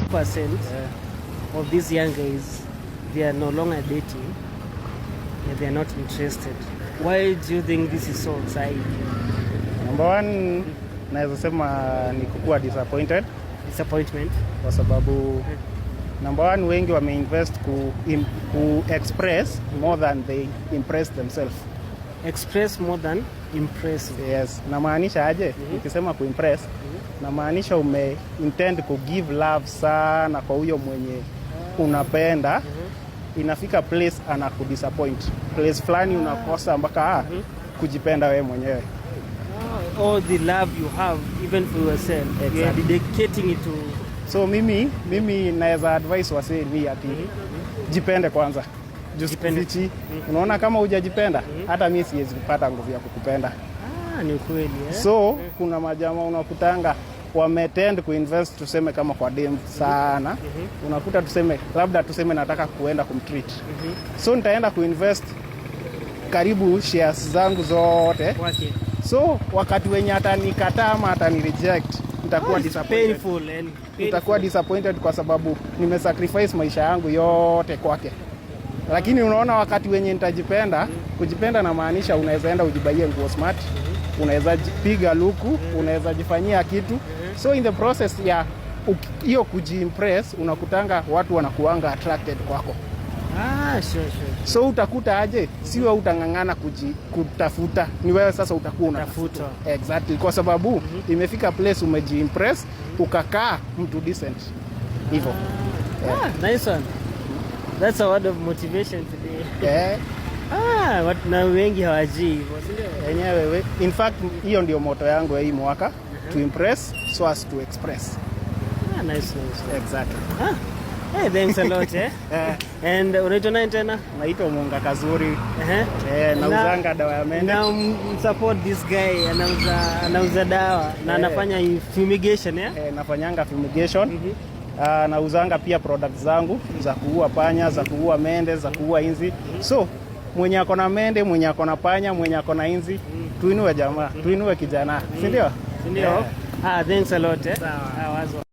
80% of these young guys, they are no longer dating and they are not interested. Why do you think this is so, Said? Number one, naweza sema ni kukuwa disappointed. Disappointment. Kwa sababu number one, wengi wameinvest ku express more than they impress themselves. Express more than impressing. Yes, namaanisha aje? Nikisema kuimpress, namaanisha ume intend ku give love sana kwa huyo mwenye unapenda. Inafika place anakudisappoint, place fulani unakosa mpaka kujipenda wewe mwenyewe. All the love you have even for yourself, you are dedicating it to So mimi naweza advice wasee ni ati jipende kwanza. Juu Jipende. sikufichi, unaona kama hujajipenda, hata mi siwezi kupata nguvu ya kukupenda. Ah, ni ukweli, eh? So kuna majamaa unakutanga wametend kuinvest, tuseme kama kwa dem sana. Unakuta tuseme labda tuseme nataka kuenda kumtreat, so nitaenda kuinvest karibu shares zangu zote. Kwake. So wakati wenye atanikataa ama atani reject, nitakuwa Oh, it's disappointed. painful and painful. Nitakuwa disappointed kwa sababu nimesacrifice maisha yangu yote kwake. Lakini unaona wakati wenye nitajipenda, kujipenda namaanisha unaweza enda ujibaie nguo smart, unaweza piga luku, unaweza jifanyia kitu. So in the process ya hiyo kujiimpress, unakutanga watu wanakuanga attracted kwako. Ah, sure. So utakuta aje, si wewe utang'ang'ana kutafuta, ni wewe sasa utakuwa unatafuta. Tafuta. Exactly, kwa sababu imefika place umejiimpress, ukakaa mtu decent hivyo. Ah, nice one. That's a word of motivation today. Eh. Ah, watu na wengi hawajui hivyo, si ndio? Yenyewe in fact hiyo ndio motto yangu ya hii mwaka, to impress so as to express. Ah, nice. Exactly. Ah, hey, thanks a lot, eh. Eh. And unaitwa nani tena? Naitwa Munga Kazuri. Eh. Eh, nauzanga dawa ya mende. Na support this guy, anauza dawa na anafanya fumigation, eh? Eh, nafanyanga fumigation. Nauzanga pia products zangu za kuua panya, za kuua mende, za kuua inzi. So mwenye ako na mende, mwenye ako na panya, mwenye ako na inzi, tuinue jamaa, tuinue kijana, si ndio? Si ndio? Eh. Ah, thanks a lot, eh. Sawa. Ah, wazo.